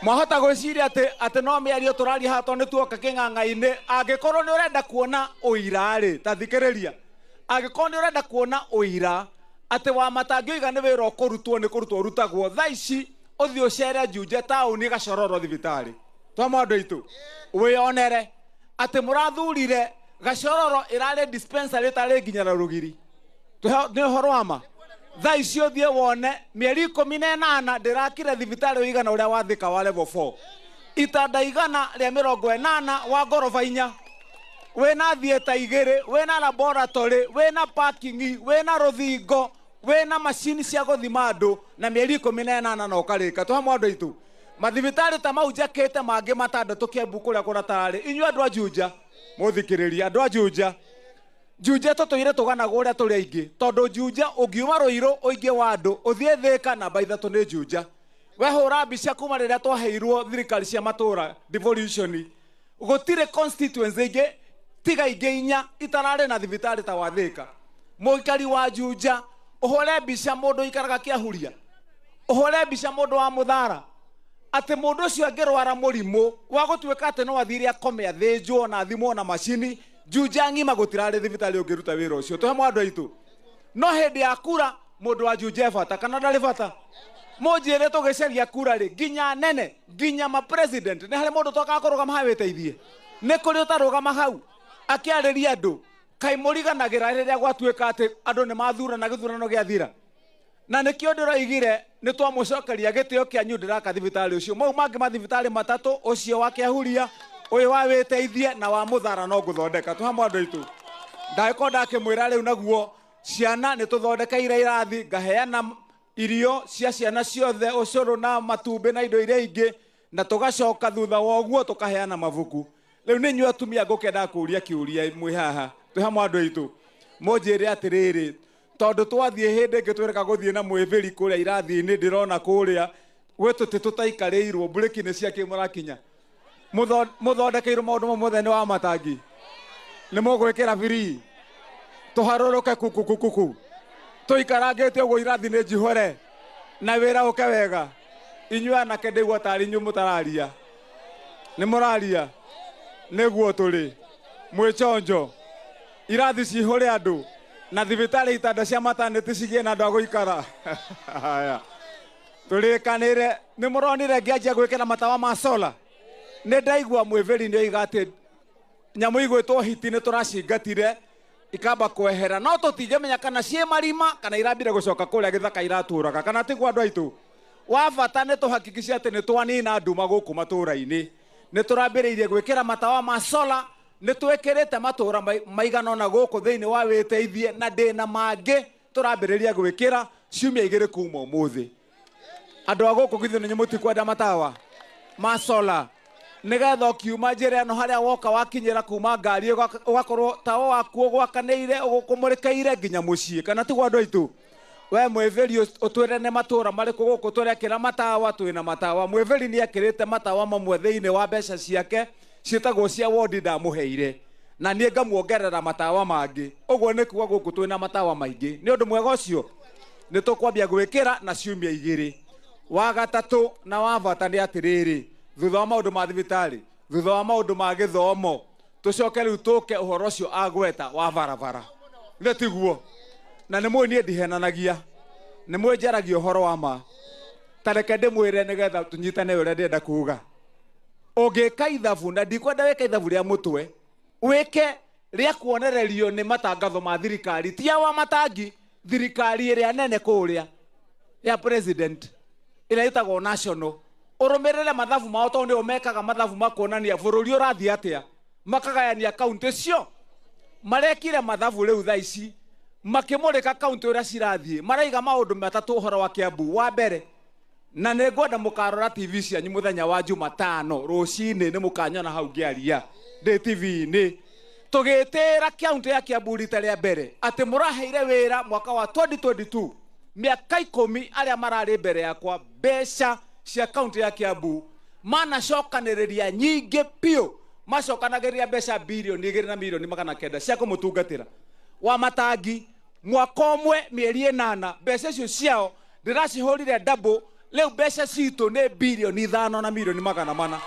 Mwahota gwĩciria atĩ no mĩario tũraria haha tondũ nĩ tuoka kĩng'ang'a-inĩ. Angĩkorwo nĩ ũrenda kuona ũira-rĩ, ta thikĩrĩria. Angĩkorwo nĩ ũrenda kuona ũira atĩ Wamatangi oiga nĩ wĩra ũkũrutwo nĩ kũrutwo ũrutagwo, thaa ici ũthiĩ ũcere Juja taũni Gacororo thibitarĩ. Twamwe andũ aitũ, wĩyonere atĩ mũrathurire Gacororo ĩrarĩ dispensary ĩtarĩ nginya na rũgiri. Nĩ ũhoro wa ma. Thaa ici ũthiĩ wone mĩeri 18 ndĩrakire thibitarĩ ũigana ũrĩa wa Thika wa level 4. Itanda 180 wa ngoroba 4. Wĩna theatre 2, wĩna laboratory, wĩna parking, wĩna rũthingo, wĩna macini cia gũthima andũ na mĩeri 18 na ũkarĩka. Tũhamwe andũ aitũ. Mathibitarĩ ta mau njakĩte mangĩ 6 Kiambu kũrĩa kũratararĩ. Inyuĩ andũ a Juja, mũthikĩrĩrie, andũ a Juja. Juja tũtũire tũganagwo ũrĩa tũrĩ aingĩ, tondũ Juja ũngiuma Rũirũ ũingĩ wa andũ, ũthiĩ Thĩka namba 3 nĩ Juja. We hũra mbica kuma rĩrĩa twaheirwo thirikari cia matũra devolution, gũtirĩ constituency ingĩ tiga ingĩ 4 itararĩ na thibitarĩ ta wa Thĩka. Mũikari wa Juja, ũhũre mbica mũndũ ũikaraga Kĩahuria, ũhũre mbica mũndũ wa Mũthara, atĩ mũndũ ũcio angĩrwara mũrimũ wa gũtuĩka atĩ no athire akome athĩnjwo na athimwo na macini, Juja ng'ima gũtirarĩ thibitarĩ ũngĩruta wĩra ũcio. Tũhe andũ aitũ. No hĩndĩ ya kura mũndũ wa Juja e bata kana ndarĩ bata? Mũnjĩre tũgĩcaria kura rĩ, nginya nene, nginya ma president, nĩ harĩ mũndũ tokaga kũrũgama hau wĩteithie? Nĩ kũrĩ ũtarũgama hau akĩarĩria andũ? Kaĩ mũriganagĩra rĩrĩa gwatuĩka atĩ andũ nĩ mathurana gĩthurano gĩathira? Na nĩkĩo ndĩroigire nĩ twamũcokeria gĩtĩo kĩanyu ndĩraka thibitarĩ ũcio. Mau mangĩ mathibitarĩ 3, ũcio wa Kĩahuria, ũyũ wa Wĩteithie na wa Mũthara no ngũthondeka. Tũhamwe andũ aitũ. Ndagĩkorwo ndakĩmwĩra rĩu naguo ciana nĩ tũthondekeire irathi, ngaheana irio cia ciana ciothe, ũcũrũ na matumbĩ na indo iria ingĩ, na tũgacoka thutha wa ũguo tũkaheana mabuku. Rĩu nĩ inyuĩ atumia ngũkĩenda kũria kĩũria mwĩ haha, twĩ hamwe andũ aitũ. Mũnjĩre atĩrĩrĩ, tondũ twathiĩ hĩndĩ ĩngĩ twĩreka gũthiĩ na mwĩbĩri kũrĩa irathi-inĩ, ndĩrona kũrĩa gwĩ tũtĩ tũtaikarĩirwo, mburĩki nĩ ciakĩ mũrakinya. Mũthondekeirwo maũndũ mau mothe nĩ wa matangi. Nĩ mũgwĩkĩra birii tũharũrũke kukukukuku, tũikarangĩte ũguo irathi nĩ njihũre na wĩra ũke wega. Inyuĩ anake ndĩgua tarĩ inyuĩ mũtararia, nĩ mũraria nĩguo tũrĩ mwĩchonjo. Irathi cihũre andũ na thibitarĩ itanda cia maternity cigĩe na andũ a gũikara. Haya, tũrĩkanĩre. Nĩ mũronire ngĩanjia gwĩkĩra matawa ma solar? Nĩ ndaigua mwĩbĩri nĩ oiga atĩ nyamũ igwĩtwo hiti nĩ tũracingatire ikamba kwehera, no tũtingĩmenya kana ciĩ marima kana irambire gũcoka kũrĩa gĩthaka iratũraga, kana tiguo andũ aitũ? Wa bata nĩ tũhakikice atĩ nĩ twanina nduma gũkũ matũra-inĩ. Nĩ tũrambĩrĩirie gwĩkĩra matawa ma solar, nĩ twĩkĩrĩte matũra maigana ũna gũkũ thĩinĩ wa Wĩteithie, na ndĩna mangĩ tũrambĩrĩria gwĩkĩra ciumia 2 kuma ũmũthĩ. Andũ a gũkũ githĩ nĩ mũtikwenda matawa ma solar, nĩgetha ũkiuma njĩra ĩno harĩa woka wakinyĩra kuma ngari ũgakorwo tawa waku ũgwakanĩire ũgũkũmũrĩkĩire nginya mũciĩ, kana tiguo andũ aitũ? We mwĩbĩri ũtwĩre nĩ matũra marĩkũ gũkũ tũrekĩra matawa? Twĩna matawa. Mwĩbĩri nĩ ekĩrĩte matawa mamwe thĩinĩ wa mbeca ciake ciĩtagwo cia wondi ndamũheire, na niĩ ngamuongerera matawa mangĩ. Ũguo nĩ kuga gũkũ twĩna matawa maingĩ. Nĩ ũndũ mwega ũcio, nĩ tũkwambia gwĩkĩra na ciumia 2. Wa gatatũ na wa bata nĩ atĩrĩrĩ, thutha wa maũndũ ma thibitarĩ, thutha wa maũndũ ma gĩthomo, tũcoke rĩu tũke ũhoro ũcio agweta wa barabara. Nĩ tiguo? Na nĩ mũĩ niĩ ndihenanagia, nĩ mũĩ njaragia ũhoro wa ma. Ta reke ndĩmwĩre nĩgetha tũnyitane ũrĩa ndĩrenda kuga. Ũngĩka ithabu, na ndikwenda wĩke ithabu rĩa mũtwe, wĩke rĩa kuonererio nĩ matangatho ma thirikari, ti ya wa matangi, thirikari ĩrĩa nene kũrĩa ya president ĩrĩa ĩtagwo national. Ũrũmĩrĩre mathabu mao, tondũ nĩo mekaga mathabu ma kuonania bũrũri ũrathiĩ atĩa, makagayania kaunti cio. Marekire mathabu rĩu thaa ici makĩmũrĩka kaunti ũrĩa cirathiĩ, maraiga maũndũ 3 ũhoro wa Kiambu. Wa mbere, na nĩ ngwenda mũkarora TV cianyu mũthenya wa Jumatano rũcinĩ, nĩ mũkanyona hau ngĩaria ndĩ TV-inĩ, tũgĩtĩĩra kaunti ya Kiambu rita rĩa mbere atĩ mũraheire wĩra mwaka wa 2022, mĩaka 10 arĩa mararĩ mbere yakwa, mbeca cia kaunti ya Kiambu manacokanĩrĩria nyingĩ biũ, macokanagĩrĩria mbeca birioni 2 na mirioni 900 cia kũmũtungatĩra. Wa matangi mwaka ũmwe mĩeri 8, mbeca icio ciao ndĩracihũrire double. Rĩu mbeca citũ nĩ 5 bilioni na milioni 400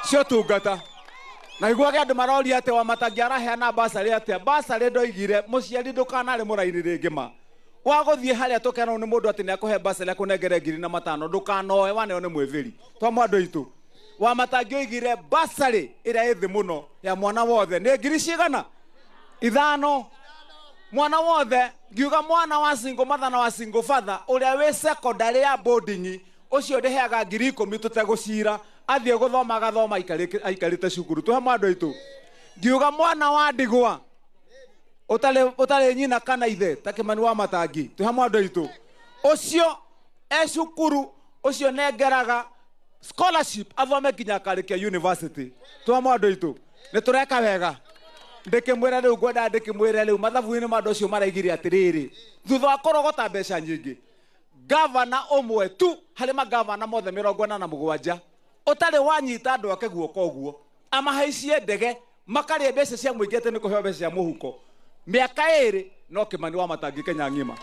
cia ũtungata. Na iguage andũ maroria atĩ Wamatangi araheana basarĩ atĩa. Basarĩ ndoigire mũciari ndũkanarĩ mũraini rĩngĩ ma wa gũthiĩ harĩa tũkenwo nĩ mũndũ atĩ nĩ akũhe basarĩ akũnengere 1005, ndũkanoe waneo nĩ mwĩvĩri twa andũ aitũ. Wamatangi oigire basarĩ ĩrĩa ĩ thĩ mũno ya mwana wothe nĩ ngiri cigana? 5 mwana wothe. Ngiuga mwana wa single mother na wa single father ũrĩa wĩ secondary ya boarding, ũcio ndĩheaga 10,000 tũtegũcira, athiĩ gũthoma agathoma aikarĩte cukuru. Tũhe andũ aitũ. Ngiuga mwana wa ndigwa ũtarĩ nyina kana ithe ta Kĩmani wa Matangi, tũhe andũ aitũ, ũcio e cukuru, ũcio nengeraga scholarship athome nginya akarĩkia university. Tũhe andũ aitũ. Nĩ tũreka wega. Ndĩkĩmwĩre rĩu, ngwenda ndĩkĩmwĩre rĩu mathabu-inĩ ma andũ acio maraigire atĩrĩrĩ, thutha wa kũrogota mbeca nyingĩ, gavana ũmwe tu harĩ magavana mothe 47 ũtarĩ wanyita andũ ake guoko ũguo amahaicie ndege makarĩa mbeca cia mũingĩ atĩ nĩ kũheo mbeca cia mũhuko mĩaka 2, no Kĩmani wa Matangi Kenya ng'ima.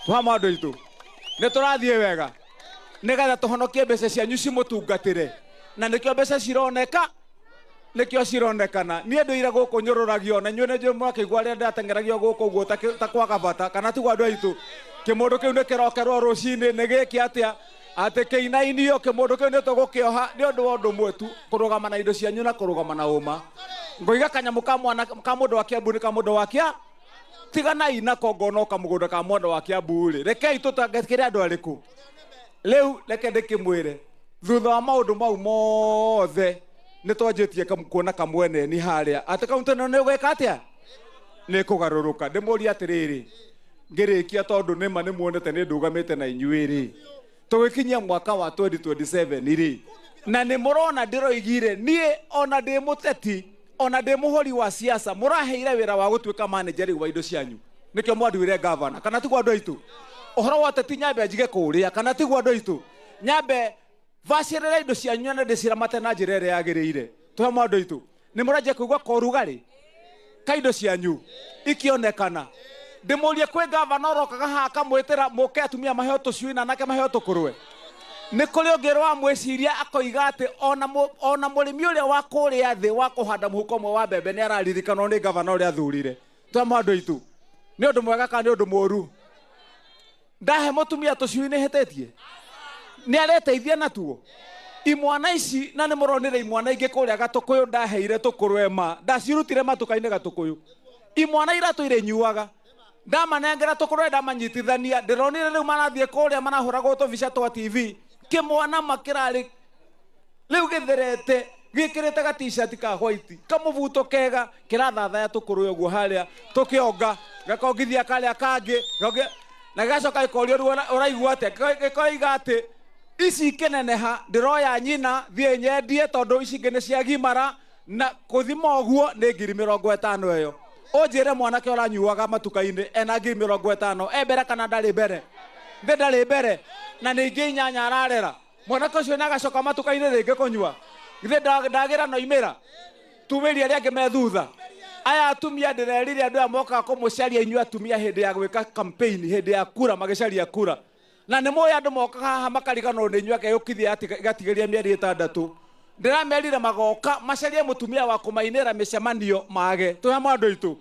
Twama andũ aitũ, nĩ tũrathiĩ wega nĩgetha tũhonokie mbeca cianyu cimũtungatĩre, na nĩkĩo mbeca cironeka, nĩkĩo cironekana. Niĩ ndũire gũkũ nyũrũragio na inyuĩ nĩ mwakĩigua arĩa ndateng'eragio gũkũ ũguo ta kwaga bata, kana tiguo andũ aitũ? Kĩmũndũ kĩu nĩ kĩrokerwo rũcinĩ nĩ gĩkĩ atĩa atĩ kĩinainio kĩmũndũ kĩu nĩ tũgũkĩoha nĩ ũndũ wa ũndũ ũmwe tu, kũrũgama na indo cianyu na kũrũgama na ũma. Ngoiga kanyamũ ka mwana ka mũndũ wa Kiambu nĩ ka mũndũ wa Kia tiganai nako, ngona kamũgũnda ka mwana wa Kiambu rĩ, rekei tũtangĩkĩre andũ arĩkũ. Rĩu reke ndĩkĩmwĩre, thutha wa maũndũ mau mothe nĩ twanjĩtie kuona kamweneni harĩa atĩ kaũntĩ ĩno nĩ ũgwĩka atĩa, nĩ kũgarũrũka. Ndĩmũrie atĩrĩrĩ ngĩrĩkia, tondũ nĩma nĩ muonete nĩ ndũgamĩte na inyuĩ rĩ, tũgĩkinyia mwaka wa 2027 rĩ, na nĩ mũrona ndĩroigire niĩ ona ndĩ mũteti ona ndĩ mũhũri wa siasa, mũraheire wĩra wa gũtuĩka manager rĩu wa indo cianyu, nĩkĩo mwanduire gavana, kana tiguo andũ aitũ? Ũhoro wa ũteti nyambe njige kũrĩa, kana tiguo andũ aitũ? Nyambe bacĩrĩra indo cianyu na ndĩciramate na njĩra ĩrĩa yagĩrĩire. Tũhe andũ aitũ, nĩ mũranjia kũigua korugarĩ ka indo cianyu ikionekana. Ndĩmũrie, kwĩ gavana ũrokaga haha akamwĩtĩra mũke atumia maheo tũcui na anake maheo tũkũrwe? Nĩ kũrĩ ũngĩ wamwĩciria akoiga atĩ ona mũrĩmi ũrĩa wa kũrĩa thĩ wa kũhanda mũhuko ũmwe wa mbembe nĩ araririkanwo nĩ gavana ũrĩa athurire? Tũhe andũ aitũ, nĩ ũndũ mwega kana nĩ ũndũ mũũru? Ndahe mũtumia tũcui nĩ hĩtĩtie? Nĩ areteithia natuo imwana ici, na nĩ mũronire imwana ingĩ kũrĩa Gatũkũyũ ndaheire tũkũrwe ma ndacirutire matuka-inĩ Gatũkũyũ, imwana iratũire inyuaga, ndamanengera tũkũrwe, ndamanyitithania, ndĩronire rĩu marathiĩ kũrĩa marahũragwo tũbica twa TV, kĩmwana makĩrarĩ rĩu gĩtherete gĩkĩrĩte ga t-shirt ka white kamũbuto kega kĩrathathaya tũkũrwe ũguo harĩa tũkĩonga gakongithia karĩa kangĩ na gĩgacoka gĩkorio rĩu ũraigua atĩa, gĩkoiga atĩ ici ikĩneneha ndĩroya nyina thiĩ nyendie tondũ ici ingĩ nĩ ciagimara, na kũthima ũguo nĩ 50,000 ĩyo. Ũnjĩre, mwanake ũranyuaga matuka-inĩ ena 50,000 e mbere kana ndarĩ mbere? Thĩ ndarĩ mbere, na nĩ ingĩ inyanya ararera. Mwanake ũcio nĩ agacoka matuka-inĩ rĩngĩ kũnyua? Githĩ ndagĩra noimĩra tumĩria arĩa angĩ me thutha? Aya atumia ndĩrerire andũ aya mokaga kũmũcaria inyuĩ atumia hĩndĩ ya gwĩka campaign, hĩndĩ ya kura magĩcaria kura, na nĩ mũĩ andũ mokaga haha makariganwo nĩ inyuĩ, akeyũkithia ĩgatigĩria mĩeri 6. Ndĩramerire magoka macarie mũtumia wa kũmainĩra mĩcemanio mage. Tũhe andũ aitũ,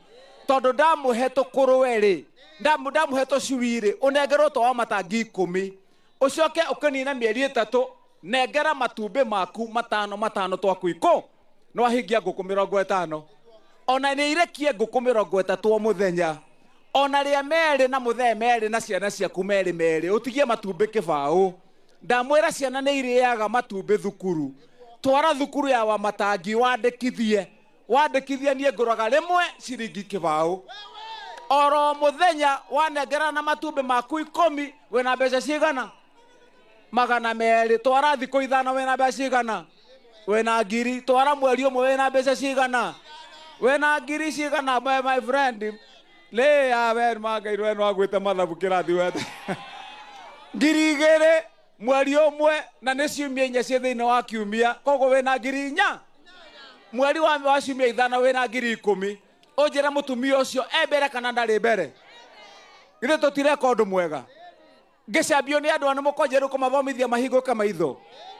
tondũ ndamũhe tũkũrwe rĩ, ndamũhe tũcui rĩ, ũnengerwo twa wa matangi 10, ũcoke ũkĩnina mĩeri 3, nengera matumbĩ maku matano matano twaku ikũ, no ahingia ngũkũ 50. Ona nĩ irekie ngũkũ 30 o mũthenya, ona rĩa merĩ na mũthee merĩ na ciana ciaku merĩ merĩ, ũtigie matumbĩ kĩbaũ. Ndamwĩra ciana nĩ irĩaga matumbĩ thukuru. Twara thukuru ya Wamatangi wandĩkithie, wandĩkithia niĩ ngũraga rĩmwe ciringi kĩbaũ oro mũthenya. Wanengera na matumbĩ maku 10, wĩna mbeca cigana? 200. Twara thikũ 5, wĩna mbeca cigana? Wĩna ngiri. Twara mweri ũmwe, wĩna mbeca cigana? Wĩna ngiri cigana? My friend, lĩ ya we mangai we no agwĩte mathabu kĩrathi wete 2,000 mweri ũmwe, na nĩ ciumia 4 ciĩ thĩinĩ wa kiumia, koguo wĩna 4,000 mweri wa ciumia 5, wĩna 10,000. Ũnjĩre, mũtumia ũcio e mbere kana ndarĩ mbere? Githĩ tũtireka ũndũ mwega? Ngĩcambio nĩ andũ a nĩ mũkonje rĩu kũmathomithia mahingũke maitho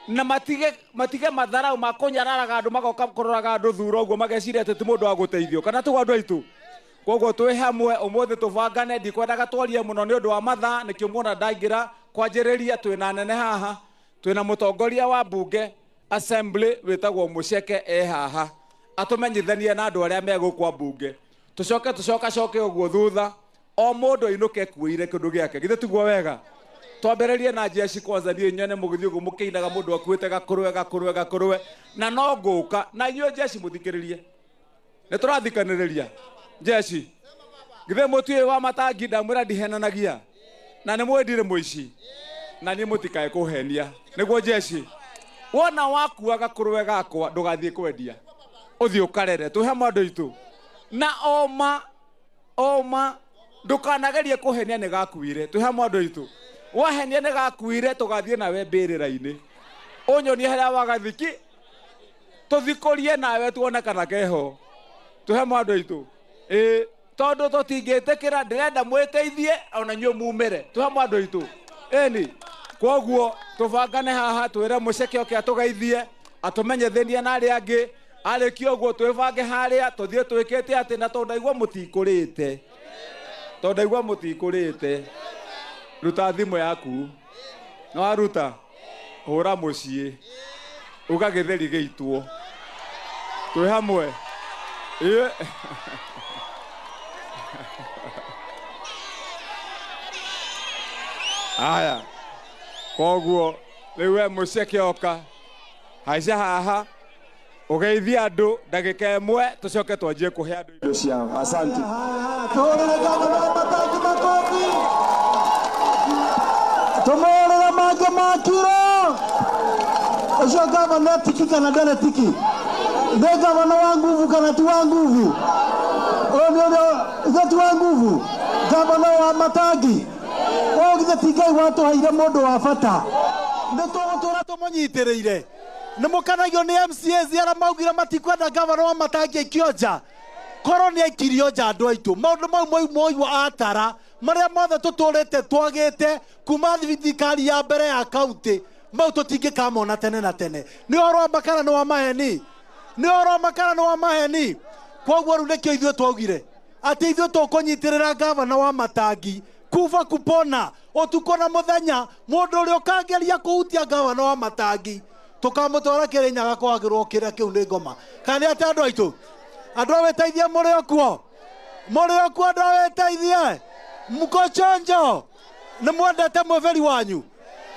na matige matige matharau ma kũnyararaga andũ, magoka kũroraga andũ thura ũguo mageciria atĩ ti mũndũ wa gũteithio kana tiguo andũ aitũ. Koguo twĩ hamwe ũmũthĩ tũbangane, ndikwendaga twarie mũno nĩ ũndũ wa mathaa, nĩkĩo muona ndaingĩra kwanjĩrĩria. Twĩna anene haha, twĩna mũtongoria wa mbunge assembly wĩtagwo Mũceke e haha, atũmenyithanie na andũ arĩa megũkwa mbunge, tũcoke tũcokacoke ũguo thutha o mũndũ ainũke ekuĩire kĩndũ gĩake. Githĩ tiguo wega? Twambĩrĩrie na jeshi kwanza, niĩ nyone mũgĩthiĩ ũguo mũkĩinaga mũndũ akuĩte gakũrwe gakũrwe gakũrwe, na no ngũka na inyuĩ jeshi mũthikĩrĩrie. Nĩ tũrathikanĩrĩria jeshi, githĩ mũtiũĩ wa matangi ndamwĩra ndihenanagia na nĩ mwĩ ndirĩ mũici na niĩ mũtikae kũhenia. Nĩguo jeshi, wona wakua gakũrwe gakwa ndũgathiĩ kwendia, ũthiĩ ũkarere. Twĩ hamwe andũ aitũ na oma oma ndũkanagerie kũhenia nĩ gakuire. Twĩ hamwe andũ aitũ, wahenia nĩ gakuire tũgathiĩ nawe mbĩrĩra-inĩ, ũnyonie harĩa wagathiki, tũthikũrie nawe tuone kana keho. Twĩ hamwe andũ aitũ, ĩĩ, tondũ tũtingĩtĩkĩra, ndĩrenda mwĩteithie ona inyuĩ mumĩre. Twĩ hamwe andũ aitũ, ĩni. Koguo tũbangane haha twĩre Mũceke oke atũgeithie, atũmenyithanie na arĩa angĩ. Arĩkia ũguo twĩbange harĩa tũthiĩ twĩkĩte atĩ, na tondũ ndaigua mũtikũrĩte, tondũ ndaigua mũtikũrĩte, ruta thimũ yaku, no waruta hũra mũciĩ uga gĩtheri gĩitwo. Twĩ hamwe, ĩĩ. Aya, koguo rĩu we Mũceke oka haica haha ũgeithie andũ ndagĩka ĩmwe, tũcoke twanjie kũhe andũ indo ciao. Asante. Tũhũrĩre gavana wa matangi makobi, tũmũhũrĩre mangĩ makiro. Ũcio gavana tiki kana ndarĩ tiki? Nĩ gavana wa nguvu kana ti wa nguvu? Ũyũ nĩ ũrĩa ithe ti wa nguvu, gavana wa matangi ũyũ. Githĩ ti Ngai watũheire mũndũ wa bata? Nĩ tũgũtũra tũmũnyitĩrĩire. Nĩ mũkanagio nĩ MCAs arĩa maugire matikwenda gavana wa matangi aikio nja. Korwo nĩ aikirio nja, andũ aitũ, maũndũ mau moigua atara marĩa mothe tũtũrĩte twagĩte kuma thirikari ya mbere ya kaunti, mau tũtingĩkamona tene na tene. Nĩ ũhoro wa makara nĩ wa maheni, nĩ ũhoro wa makara nĩ wa maheni. Koguo rĩu nĩkĩo ithuĩ twaugire atĩ ithuĩ tũkũnyitĩrĩra gavana wa matangi kuba kupona ũtukũ na mũthenya. Mũndũ ũrĩa ũkangeria kũhutia gavana wa matangi tũkamũtwara Kĩrĩnyaga kwagĩrwo kĩrĩa kĩu nĩ ngoma. Kana nĩ atĩ andũ aitũ, andũ a wĩteithie, mũrĩ o kuo, mũrĩ o kuo? Andũ a wĩteithie, mko chonjo? Nĩ mwendete mwĩbĩri wanyu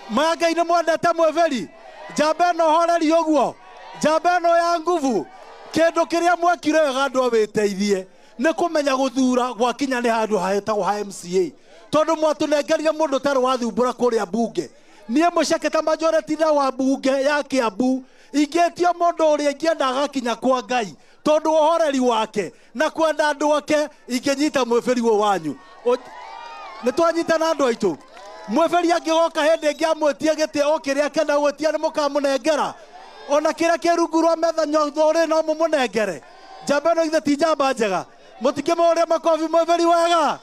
maya Ngai? Nĩ mwendete mwĩbĩri njamba ĩno horeri ũguo, njamba ĩno ya nguvu? Kĩndũ kĩrĩa mwekire wega, andũ a wĩteithie, nĩ kũmenya gũthura gwakinya nĩ handũ hahetagwo ha MCA, tondũ mwatũnengerire mũndũ ũtarĩ wathumbũra kũrĩa mbunge. Niĩ Mũceke ta majority leader wa mbunge ya Kiambu ingĩtio mũndũ ũrĩa ingĩenda agakinya kwa Ngai tondũ ũhoreri wake na kwenda andũ ake, ingĩnyita mwĩbĩri ũyũ wanyu. Nĩ twanyitana andũ aitũ? Mwĩbĩri angĩgoka hĩndĩ ĩngĩ amwĩtie gĩtĩ o kĩrĩa akenda gwĩtia, nĩ mũkamũnengera? Ona kĩrĩa kĩ rungu rwa metha nyothũrĩ no mũmũnengere. Njamba ĩno githĩ ti njamba njega? Mũtikĩmũhũrĩre makobi mwĩbĩri wega.